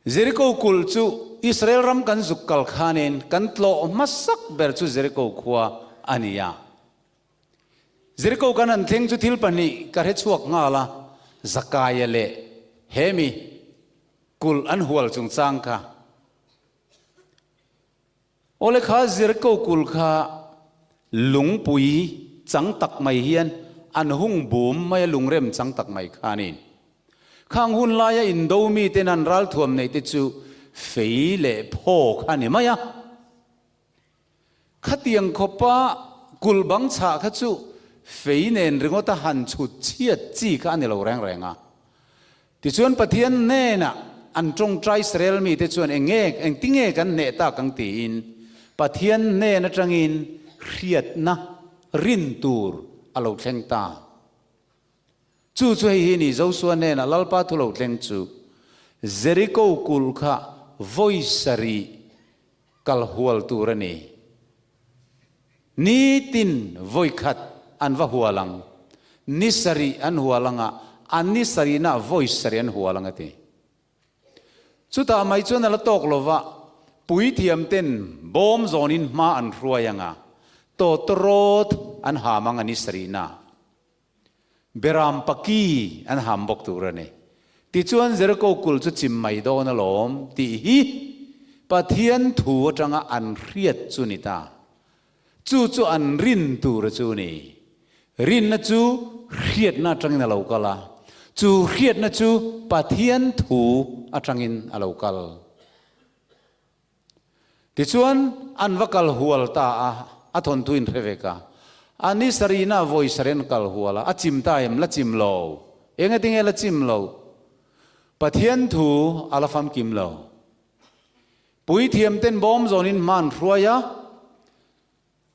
Jeriko kulh chu Israel ram kan zuk kal khanin kan tlawh hmasak ber chu Jeriko khua a ni a. Jeriko kan han thleng chu thil pahnih ka hre chhuak nghal a, Zakaia leh Hemi kulh an hual chungchang kha. Awle kha Jeriko kulh kha lungpui chang tak mai hian an hung bum mai a, lungrem chang tak mai khanin. Khang hun laia indo miten an ralthuam neih te chu fei leh phaw kha a ni mai a. Khatiang khawpa kulh bang chhah kha chu fei nen ringawta han chhut chhiat chi kha a ni lo reng reng a. Tichuan Pathian hnenah an tawngtai Israel mite chuan eng nge, engtinge kan hneh tak ang tiin Pathian hnen atangin hriatna rin tur a lo thleng ta. Chu chu hei hi ni, Josua hnenah Lalpa thu lo thleng chu, Jeriko kulh kha vawi sarih kal hual tur a ni. Nitin vawi khat an va hual ang. Ni sarih an hual anga, an ni sarihna vawi sarih an hual ang a ti. Chutah mai chuan a la tawk lo va, puithiam ten bawm zawnin hma an hruai anga, tawtawrawt an ham ang a ni sarihna. Beram paki an ham bawk tur a ni. Tichuan Jeriko kul chu chim mai dawn alawm tih hi Pathian thu atanga an hriat chu ni ta. Chu chu an rin tur chu ni. Rinna chu hriatna atangin a lo kal a, chu hriatna chu Pathian thu atangin a lo kal. Tichuan, an va kal hual ta a, a thawnthu in hre vek a. A ni sarihna vawi sarih an kal hual a, a chim ta em? La chim lo. Engatinge la chim lo? Pathian thu a la famkim lo. Puithiam ten bawm zawnin hma an hruai a,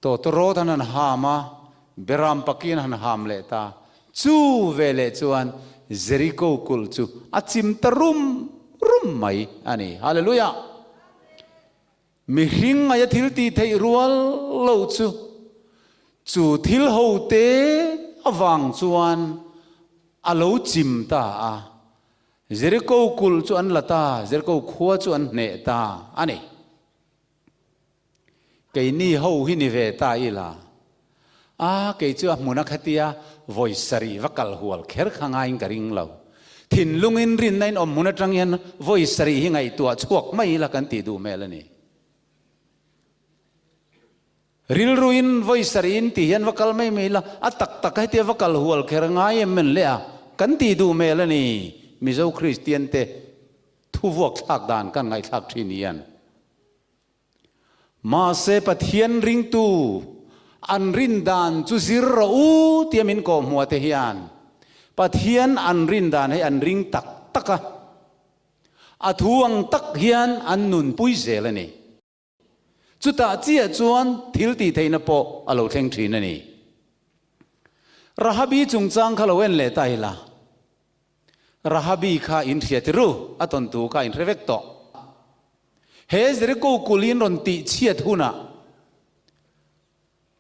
Tawtawrawt an han ham a, Beram pakin an han ham leh ta. Chu veleh chuan Jeriko kulh chu a chim ta rum rum mai a ni. Hallelujah! Mihring ngaia thil tih theih rual lo chu, chu thil ho te avang chuan a lo chim ta a. Jeriko kulh chu an la ta, Jeriko khua chu an hneh ta a ni. Keini ho hi ni ve ta ila, a kei chu a hmun a khatia vawi sarih va kal hual kher kha ngaiin ka ring lo. Thinlungin rinna in awm hmun atang hian vawi sarih hi ngaihtuah chhuak mai ila kan tih duh hmel a ni. Rilruin vawi sarih in tih hian va kal mai mai ila, a tak tak hetia va kal hual kher ngai em men leh a kan tih duh hmel a ni. Mizo Kristian te thuvuak thlak dan kan ngaihthlak thin hian. Mahse Pathian ringtu an rin dan chu zir rawh u tia min kawhhmuh te hian Pathian an rin dan hi an ring tak tak a, a thu ang tak hian an nunpui zel a ni. Chutah chiah chuan thil tih theihna pawh a lo thleng thin a ni. Rahabi chungchang kha lo en leh ta ila. Rahabi kha in hria ti ru, a tawntu kha in hre vek tawh. He Jeriko kulin rawn tih chhiat hunah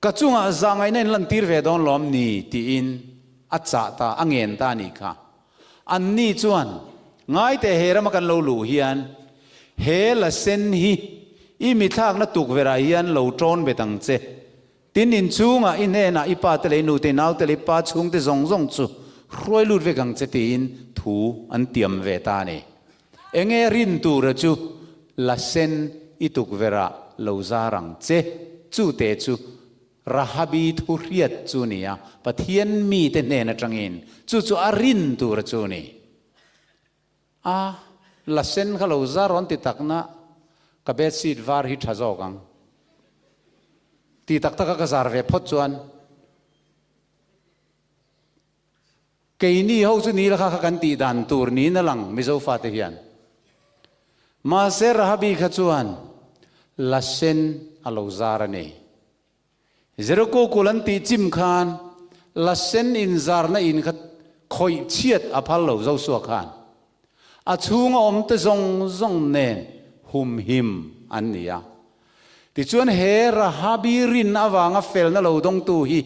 ka chungah zahngaihna in lantir ve dawn lawm ni tiin a chah ta, a ngen ta a nih kha. Anni chuan, Ngaite he rama kan lo luh hian he la sen hi i mithlakna tukverhah hian lo ṭawn bet ang che. Tin, inchhungah i hnenah i pa te leh i nu te, i nau te leh i pa chhungte zawng zawng chu hruai lut vek ang che tiin thu an tiam ve ta a ni. Enge rin tura chu la sen i tukverhah lo zar ang che, chu te chu Rahabi thu hriat chu ni a, Pathian mite hnen atangin chu chu a rin tura chu ni. A, la sen kha lo zar rawn ti takna ka bedsheet var hi tha zawk ang. Ti tak taka ka zar ve phawt chuan keini ho chu ni la kha kha kan tih dan tur niin a lang Mizo fate hian. Mahse Rahabi kha chuan la sen a lo zar a ni. Jeriko kul an tih chim khan la sen inzarna in kha khawih chhiat a phal lo Joshua khan. A chhunga awmte zawng zawng nen humhim an ni a. Tichuan he Rahabi rin avanga felna lo dawngtu hi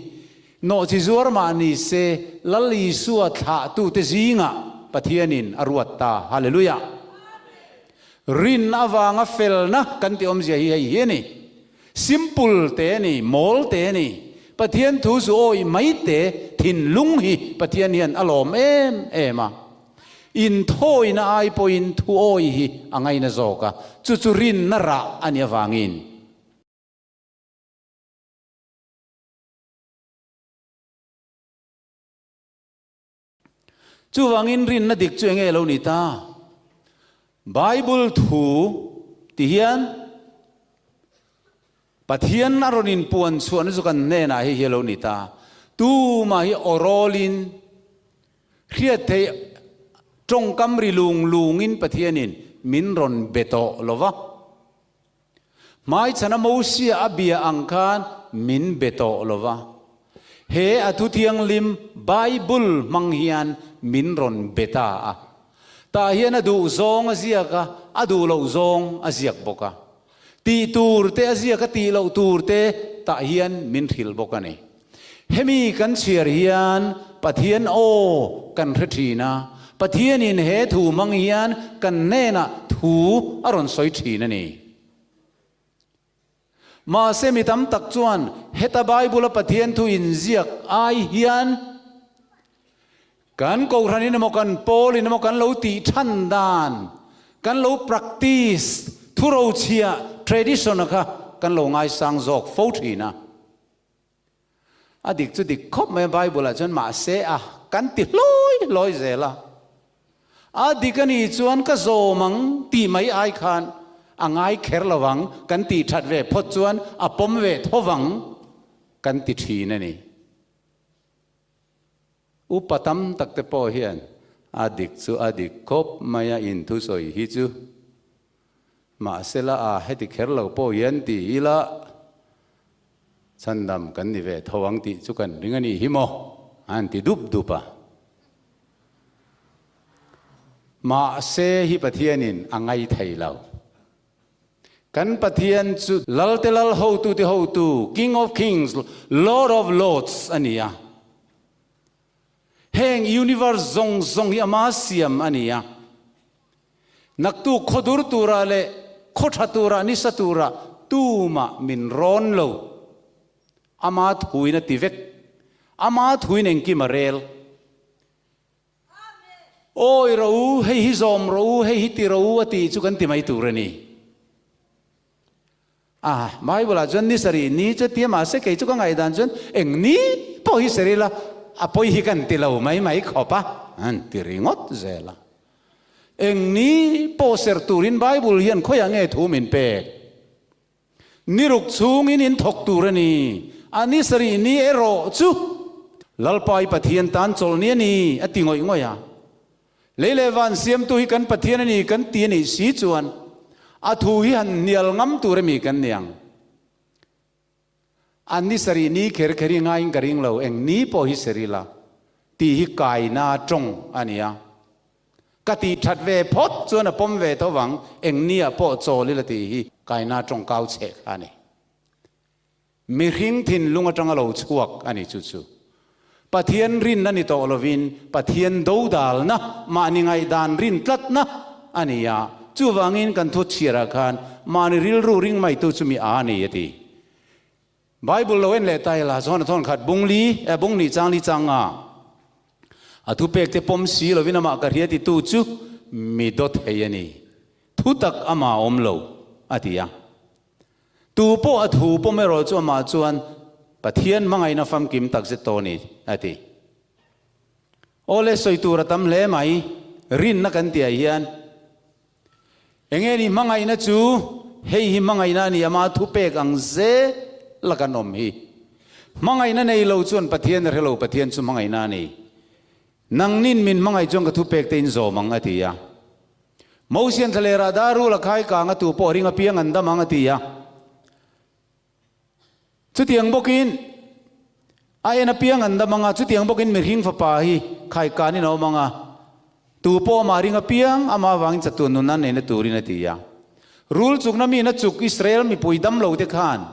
nawhchi zuar mah ni se Lal Isua thlahtute zingah Pathianin a ruat ta. Hallelujah! Rin avanga felna kan tih awmzia hi hei hi a ni. Simple te a ni, mawl te a ni. Pathian thu zu awih mai te thinlung hi Pathian hian a lawm em em a. Inthawina ai pawhin thu awih hi a ngaina zawk a, chu chu rinna rah a nih avangin. Chuvangin rinna dik chu enge lo ni ta? Bible thu ti hian Pathian a rawn inpuan chhuahna chu kan hnenah hei hi a lo ni ta. Tumah hi awrawlin hriat theih tawngkam ri lung lungin Pathianin min rawn be tawh lo va. Hmaichhana Mosia a bia ang khan min be tawh lo va. He a thu thianghlim Bible hmang hian min rawn be ta a. Tah hian a duh zawng a ziak a, a duh loh zawng a ziak bawk a. Tih tur te a ziak a, tih loh tur te tah hian min hrilh bawk a ni. Hemi kan chhiar hian Pathian aw kan hre thin a, Pathianin he thu hmang hian kan hnenah thu a rawn sawi thin a ni. Mahse mi tam tak chuan heta Bible-a Pathian thu inziak ai hian Kan Kohhranin emaw kan Pawlin emaw kan lo tih than dan, kan lo practice thurochhia, tradition-a kha kan lo ngaisang zawk fo thin a. A dik chu dik khawp mai a Bible-ah chuan mahse a kan ti hlawi hlawi zel a. A dik a nih chuan ka zawm ang tih mai ai khan a ngai kher lo vang, kan tih that ve phawt chuan a pawm ve tho vang kan ti thin a ni. Upa tam tak te pawh hian a dik chu a dik khawp mai a inthusawi hi chu mahsela a heti kher lo pawh hian ti ila chhandam kan ni ve tho ang tih chu kan ring a nih hi maw an ti dup dup a. Mahse hi Pathianin a ngai thei lo. Kan Pathian chu Lalte Lal Hotute Hotu, King of Kings, Lord of Lords a ni a. Heng universe zawng zawng hi ama siam a ni a. Naktuk khawdur turah leh khaw tha turah nisa turah tumah min rawn lo. Ama thuin a ti vek. Ama thuin engkim a rel. Awi ro u, hei hi zawm ro u, hei hi ti ro u a tih chu kan ti mai tur a ni. A, Bible-ah chuan ni sarih ni chu tia mahse kei chu ka ngaihdan chuan eng ni pawh hi ser ila a pawi hi kan ti lo mai mai khawp a, an ti ringawt zel a. Eng ni pawh ser turin Bible hian khawiah nge thu min pek? Ni ruk chhungin in thawk tur a ni. A ni sarih ni erawh chu Lalpa i Pathian tan chawlh ni a ni, a ti ngawih ngawih a. Lei leh van siamtu hi kan Pathian a ni kan ti a nih si chuan a thu hi han hnial ngam tur a mi kan ni ang. A ni sarih ni kher kher hi ngaiin ka ring lo, eng ni pawh hi ser ila tih hi kaina tawng a ni a. Ka tih that ve phawt chuan a pawm ve tho vang, eng ni ah pawh chawl ila tih hi kaina tawng kau chheh kha a ni. Mihring thinlung atanga lo chhuak a ni chu chu. Pathian rinna ni tawh lovin Pathian dodalna, mahni ngaihdan rin tlatna a ni a. Chuvangin kan thu chhiarah khan mahni rilru ring maitu chu mi a ni a ti. Bible lo en leh ta ila John-a thawn khat bung li, eh bung nih chang li chang nga. A thupek te pawm si lovin amah ka hria titu chu mi dawt thei a ni. Thutak amah a awm lo, a ti a. Tu pawh a thu pawm erawh chu amah chuan Pathian hmangaihna famkim takzet tawh a ni, a ti. Awle sawi tur a tam hle mai, rinna kan tihah hian enge ni hmangaihna chu hei hi hmangaihna a ni ama thupek ang zel a kan awm hi. Hmangaihna nei lo chuan Pathian a hre lo, Pathian chu hmangaihna a ni. Nangnin min hmangaih chuan ka thupek te in zawm ang, a ti a. Mosian thlalerah dar rul a khai kang a tu pawh ring apiang an dam ang a ti a. Chutiang bawkin a en apiang an dam ang a, chutiang bawkin mihring fapa hi khai kanin a awm ang a, tu pawh amah ring apiang amah avangin chatuan nun an neihna turin a ti a. Rul chukna mi na chuk Israel mipui dam lo te khan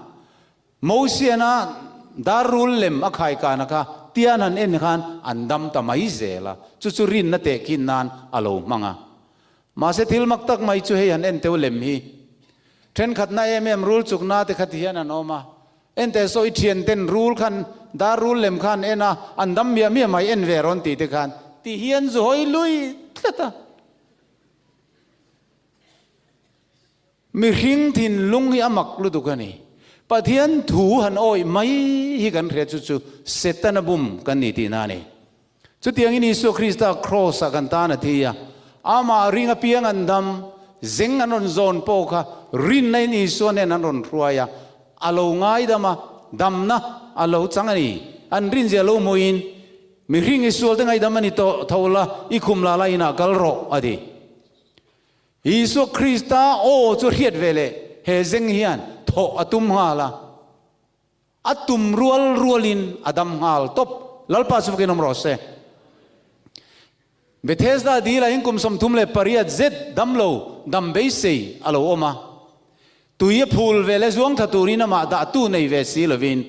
Mosiana dar rul lem a khai kana kha tian han en khan an dam ta mai zel a, chu chu rinna tehkhin nan a lo hmang a. Mahse thil mak tak mai chu hei han en teu lem hi. Thenkhatna em em rul chukna te kha ti hian an awm a. Enteh saw i thian ten rul khan dar rul lem khan en a, an dam miah miah mai en ve rawn tih te khan ti hian zu hawi lui tlat a. Mihring thinlung hi a mak lutuk a ni. Pathian thu han awih mai hi kan hria chu chu Setana bum kan ni tihna a ni. Chutiangin Isua Krista Kraws-ah kan tan a thi a, amah ring apiang an dam, zeng an rawn zawn pawh kha rinna-in Isua nen an rawn hruai a, a lo ngaidam a, damna a lo chang a ni. An rinzia lo hmuhin, Mihring i sualte ngaidam a ni tawh, tho la, i khum la la inah kal rawh, a ti. Isua Krista aw chu hriat ve leh he zeng hian thawh a tum nghal a, a tum rual rualin a dam nghal tawp. Lalpa chu fakin awm rawh se. Bethesda dil ah in kum 38 zet damlo dam beisei a lo awm a. Tui a phul ve leh zuang tha turin amah dah tu nei ve si lovin,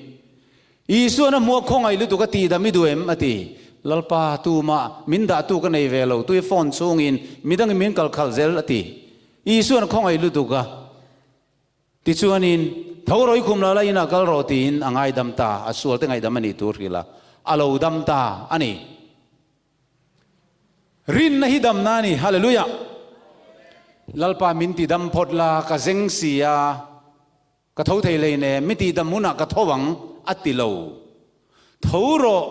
Isuan a hmuak khawngaih lutuk a tih dam i duh em? a ti. Lalpa, tumah min dah tu ka nei ve lo, tui phone chhungin midangin min kal khalh zel a ti. Isuan a khawngaih lutuk a tichuanin, Tho rawh i khum la la inah kal rawh tiin a ngaidam ta, a sualte ngaihdam a nih tur hrilh a, a lo dam ta a ni. Rinna hi damna a ni. Hallelujah! Lalpa min ti dam phawt la, ka zeng si a, ka tho thei hlei nem, mi tih dam hunah ka tho ang a ti lo. Tho rawh,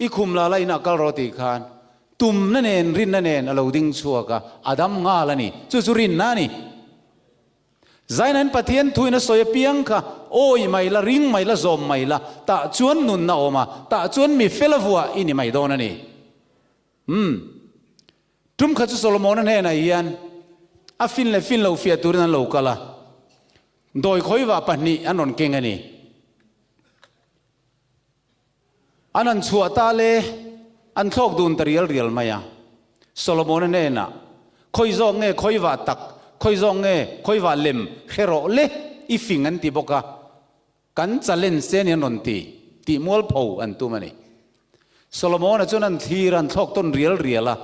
i khum la la inah kal rawh tih khan tumna nen rinna nen a lo ding chhuak a, a dam nghal a ni. Chu chu rinna a ni. Zainain Pathian thuin a sawi apiang kha awi mai la, ring mai la, zawm mai la, tah chuan nunna awm a, tah chuan mi fel a vuah i ni mai dawn a ni. Umm. Tum kha chu Solomona hnenah hian a fin leh fin lo fiah turin an lo kal a, dawi khawivah pahnih an rawn keng a ni. An han chhuah ta le, an thlawk dun ta rial rial mai a. Solomona hnenah, Khawi zawk nge khawivah tak, khawi zawk nge khawivah lem hre rawh le, i fing an ti bawk a, kan challenge che ni an rawn ti, tih mualpho an tum a ni. Solomona chuan an thlir a, an thlawk tawn rial rial a,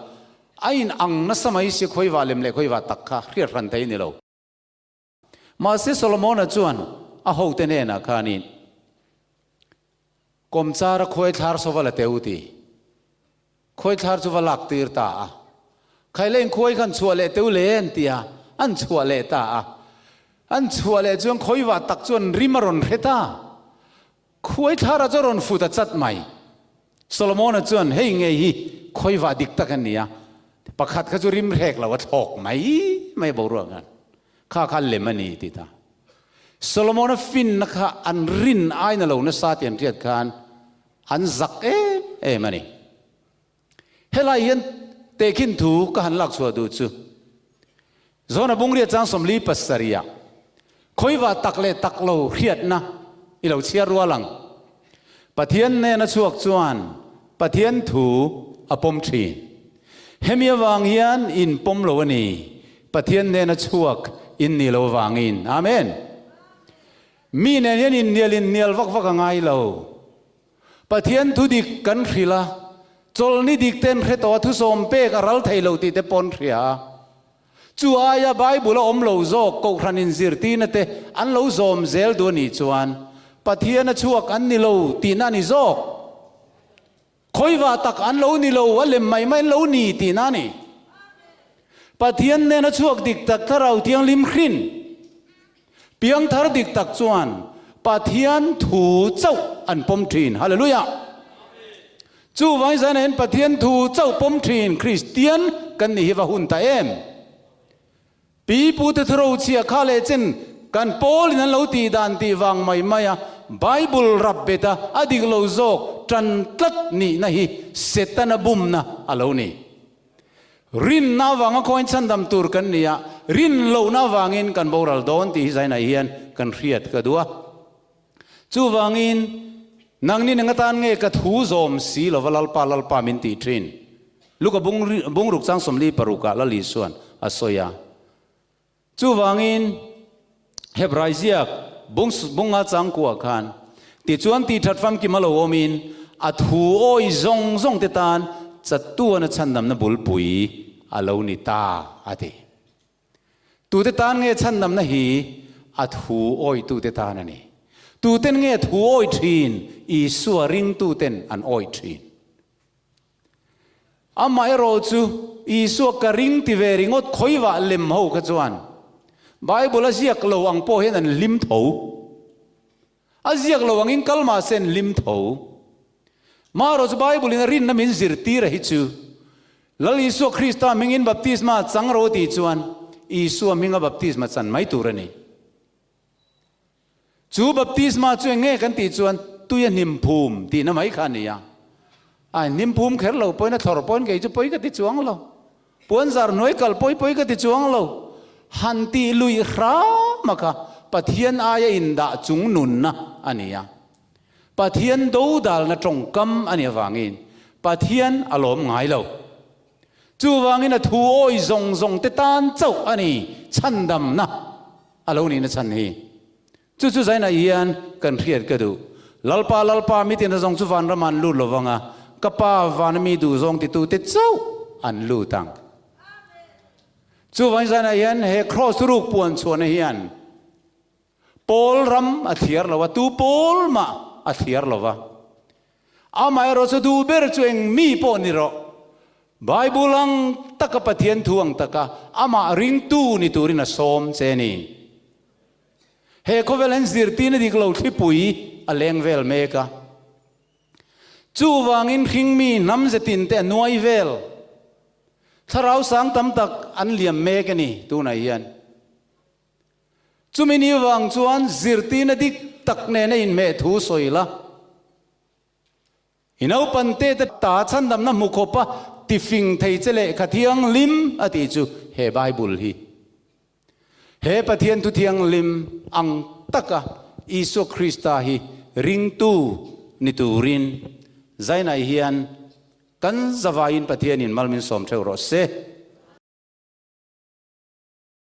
a in ang nasa mai si khawivah lem leh khawivah tak kha hriat hran thei a ni lo. Mahse Solomona chuan a hote hnenah khanin, Kawmchara khuaithlar saw va la teh u ti. Khuaithlar chu va lak tir ta a. Khaileng khuai khan chhuah leh teh u le an ti a, an chhuah leh ta a. An chhuah leh chuan khawivah tak chuan rim a rawn hre ta. Khuaithlara chu a rawn fut a chat mai. Solomona chuan, Hei ngei hi khawivah dik tak a ni a, pakhat kha chu rim hrek lo a thlawk mai mai boruak khan. Kha kha lem a ni ti ta. Solomona finna kha an rin aina lo nasa tih an hriat khan an zak em em a ni. Helai hian tehkhin thu ka han lak chhuah duh chu, Zona Bungria chang 47 ah khawivah tak leh tak lo hriatna i lo chhiar rual ang. Pathian hnena chhuak chuan Pathian thu a pawm thin. Hemi avang hian in pawm lo a ni, Pathian hnena chhuak in ni lo avangin. Amen. Mi nen hian inhnial inhnial vak vak a ngai lo. Pathian thu dik kan hrilh a, chawlhni dik ten hre tawh a, thusawm pek a ral thei lo tih te pawn hria a. Chu aia Bible a awm lo zawk Kohhran inzirtirna te an lo zawm zel duh a nih chuan Pathian a chhuak an ni lo tihna a ni zawk. Khawivah tak an lo ni lo, a lem mai mai an lo ni tihna a ni. Pathian hnena chhuak dik tak Thlarau Thianghlim hrin piangthar dik tak chuan Pathian thu chauh an pawm thin. Hallelujah! Chuvangin zainah hian Pathian thu chauh pawm thin Kristian kan nih hi va hun ta em? Pi pute thuro chhia kha leh chen kan pawlin an lo tih dan tih vang mai mai a Bible rap bet a a dik lo zawk tan tlat nihna hi Setana bumna a lo ni. Rinna avanga khawiin chhandam tur kan ni a, rin lohna avangin kan boral dawn tih hi zainah hian kan hriat ka duh a. Chuvangin, nangni nang atan nge ka thu zawm si lova Lalpa, Lalpa min tih thin? Luka bungruk chang 46 ah Lal Isuan a sawi a. Chuvangin, Hebrai ziak bung bunga changkuah khan, Tichuan tih that famkim a lo awmin, a thu awi zawng zawng te tan chatuana chhandamna bulpui a lo ni ta, a ti. Tute tan nge chhandamna hi? A thu awitute tan a ni. Tuten nge thu awi thin? Isua ringtuten an awi thin. Amaherawh chu Isua ka ring ti ve ringawt khawivah lem ho kha chuan Bible a ziak lo ang pawh hian an hlim tho. A ziak lo angin kal mahse an hlim tho. Maherawh chu Bible in a rinna min zirtir a hi chu Lal Isua Krista hmingin baptisma chang ro tih chuan Isua hminga baptisma chan mai tur a ni. Chu baptisma chu eng nge kan tih chuan tui a hnim phum tihna mai kha a ni a. A hnim phum kher lo pawhin a thlawr pawhin kei chu pawi ka ti chuang lo. Puanzar hnuai kal pawi pawi ka ti chuang lo. Han tih luih hram a kha Pathian aia indah chung nunna a ni a. Pathian dodalna tawngkam a nih avangin Pathian a lawm ngai lo. Chuvangin a thu awi zawng zawng te tan chauh a ni chhandamna a lo nihna chhan hi. Chu chu zainah hian kan hriat ka duh. Lalpa, Lalpa, mitin a zawng chu vanram ah an lut lo vang a, ka Pa vana mi duh zawng titute chauh an lut ang. Chuvangin zainah hian he kraws thuruk puan chhuahna hian Pawl ram a thliar lo a, tu pawl mah a thliar lo va. Amaherawh chu duh ber chu eng mi pawh ni rawh. Bible ang taka Pathian thu ang taka amah ringtu ni turin a sawm che a ni. He khawvel hian zirtirna dik lo thlipui a leng vel mek a. Chuvangin hringmi hnam zetin te a nuai vel. Thlarau sang tam tak an liam mek a ni tunah hian. Chumi ni vang chuan zirtirna dik tak nena inhmeh thu sawi la. I naupan te te ta chhandamna hmu khawpa tifing thei che lehkha thianghlim a tih chu he Bible hi. He Pathian thu thianghlim ang taka Isua Krista hi ringtu ni turin Zainai hian kan zavaiin Pathianin mal min sawm theuh rawh se.